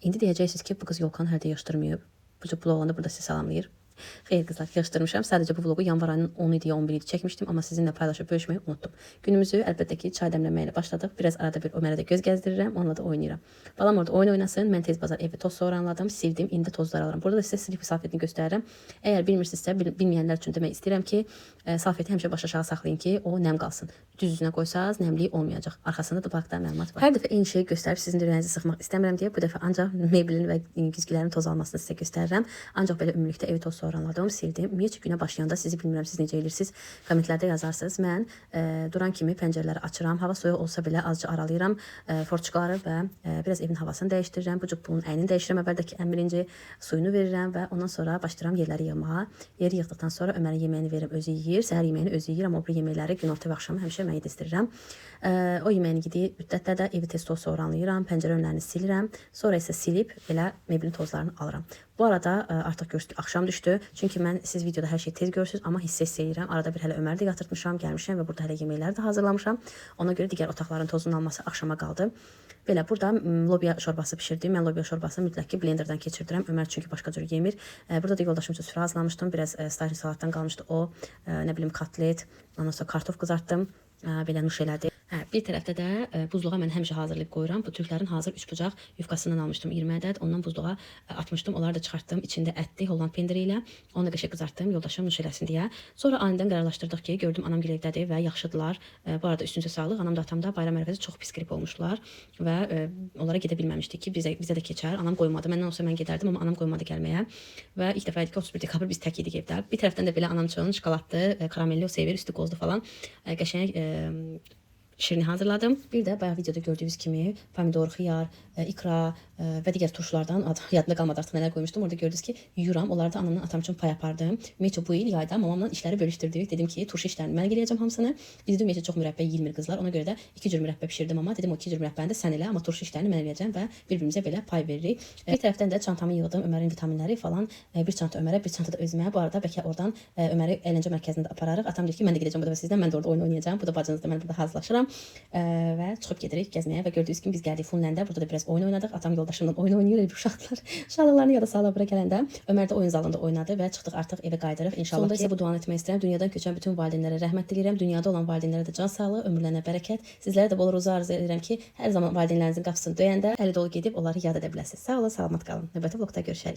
İndi deyəcəksiniz ki, bu qız yolkanı hələ də yığışdırmayıb. Bu cür olanda burada sizi salamlayır. Xeyr qızlar, yığışdırmışam. Sadəcə bu vloqu yanvar ayının 10 idi ya 11 idi çəkmişdim, amma sizinlə paylaşıb bölüşməyi unutdum. Günümüzü əlbəttə ki, çay dəmləməklə başladıq. Biraz arada bir Ömərə də göz gəzdirirəm, onunla da oynayıram. Balam orada oyun oynasın. Mən tez bazar evi toz soğranladım, sildim. İndi tozları alıram. Burada da sizə silip salfetini göstərirəm. Əgər bilmirsinizsə, bilməyənlər üçün demək istəyirəm ki, salfeti həmişə baş aşağı saxlayın ki, o nəm qalsın. Düz üzünə qoysaz nəmlik olmayacaq. Arxasında da bu haqda məlumat var. Hər dəfə eyni şeyi göstərib sizin də ürəyinizi sıxmaq istəmirəm deyə bu dəfə ancaq mebelin və güzgülərin toz almasını sizə göstərirəm. Ancaq belə ümumilikdə evi toz soğranladım, sildim. Ümumiyyətcə günə başlayanda sizi bilmirəm siz necə eləyirsiniz. Kommentlərdə yazarsınız. Mən duran kimi pəncərələri açıram. Hava soyuq olsa belə azca aralayıram forçkaları və biraz evin havasını dəyişdirirəm. Bu cür bunun əynini dəyişirəm. Əvvəldəki ən birinci suyunu verirəm və ondan sonra başlayıram yerləri yığmağa. Yeri yığdıqdan sonra Ömərin yeməyini verirəm, özü yeyir. Səhər yeməyini özü yeyir, amma o biri yeməkləri günorta və axşamı həmişə mən yedizdirirəm. O yeməyini yediyi müddətdə də evi tez toz soğranlayıram, pəncərə önlərini silirəm. Sonra isə silib belə mebelin tozlarını alıram. Bu arada artıq görürsünüz ki, axşam düşdü. Çünki mən siz videoda hər şeyi tez görürsünüz, amma hiss eləyirəm. Arada bir hələ Öməri də yatırtmışam, gəlmişəm və burada hələ yeməkləri də hazırlamışam. Ona görə digər otaqların tozunun alması axşama qaldı. Belə burada lobya şorbası bişirdim. Mən lobya şorbasını mütləq ki blenderdan keçirdirəm. Ömər çünki başqa cür yemir. Burada da yoldaşım üçün süfrə hazırlamışdım. Biraz stajın salatdan qalmışdı o. Nə bilim kotlet, ondan sonra kartof qızartdım. Belə nuş elədi. Hə, bir tərəfdə də buzluğa mən həmişə hazırlayıb qoyuram. Bu türklərin hazır üçbucaq yufkasından almışdım 20 ədəd. Ondan buzluğa atmışdım. Onları da çıxartdım. İçində ətli Holland pendiri ilə. Onu da qəşəng qızartdım. Yoldaşım nuş eləsin deyə. Sonra anidən qərarlaşdırdıq ki, gördüm anam gil evdədir və yaxşıdırlar. Bu arada üstünüzə sağlıq. Anam da atam da bayram ərəfəsi çox pis qrip olmuşdular və onlara gedə bilməmişdik ki, bizə də keçər. Anam qoymadı. Məndən olsa mən gedərdim, amma anam qoymadı gəlməyə. Və ilk dəfə idi ki, 31 dekabr biz tək idik evdə. Bir tərəfdən də belə anam üçün şokoladlı, karamelli o sevir, üstü qozlu falan. Qəşəng şirini hazırladım. Bir də bayaq videoda gördüyünüz kimi pomidor, xiyar, ikra və digər turşulardan ad, yadımda qalmadı artıq nələr qoymuşdum. Orada gördünüz ki, yuyuram. Onları da anamdan atam üçün pay apardım. Ümumiyyətcə bu il yayda mamamla işləri bölüşdürdük. Dedim ki, turşu işlərini mən eləyəcəm hamısını. Bizdə ümumiyyətcə çox mürəbbə yeyilmir qızlar. Ona görə də iki cür mürəbbə bişirdim amma dedim o iki cür mürəbbəni də sən elə, amma turşu işlərini mən eləyəcəm və bir-birimizə belə pay veririk. Bir tərəfdən də çantamı yığdım. Ömərin vitaminləri falan. Bir çanta Ömərə, bir çanta da özümə. Bu arada bəlkə oradan Öməri əyləncə mərkəzinə də apararıq. Atam deyir ki, mən də gedəcəm bu dəfə sizlə. Mən də orada oyun oynayacağam. Bu da bacınız da mən burada hazırlaşıram. Və çıxıb gedirik gəzməyə və gördüyünüz kimi biz gəldik Funləndə. Burada da biraz oyun oynadıq. Atam yoldaşımla oyun oynayır, elə bir uşaqlar. Uşaqlarını yada salıb bura gələndə Ömər də oyun zalında oynadı və çıxdıq artıq evə qayıdırıq. İnşallah sonda isə bu duanı etmək istəyirəm. Dünyadan köçən bütün valideynlərə rəhmət diləyirəm. Dünyada olan valideynlərə də can sağlığı, ömürlərinə bərəkət. Sizlərə də bol ruzu arzu edirəm ki, hər zaman valideynlərinizin qapısını döyəndə əli dolu gedib onları yad edə biləsiniz. Sağ olun, salamat qalın. Növbəti vloqda görüşərik.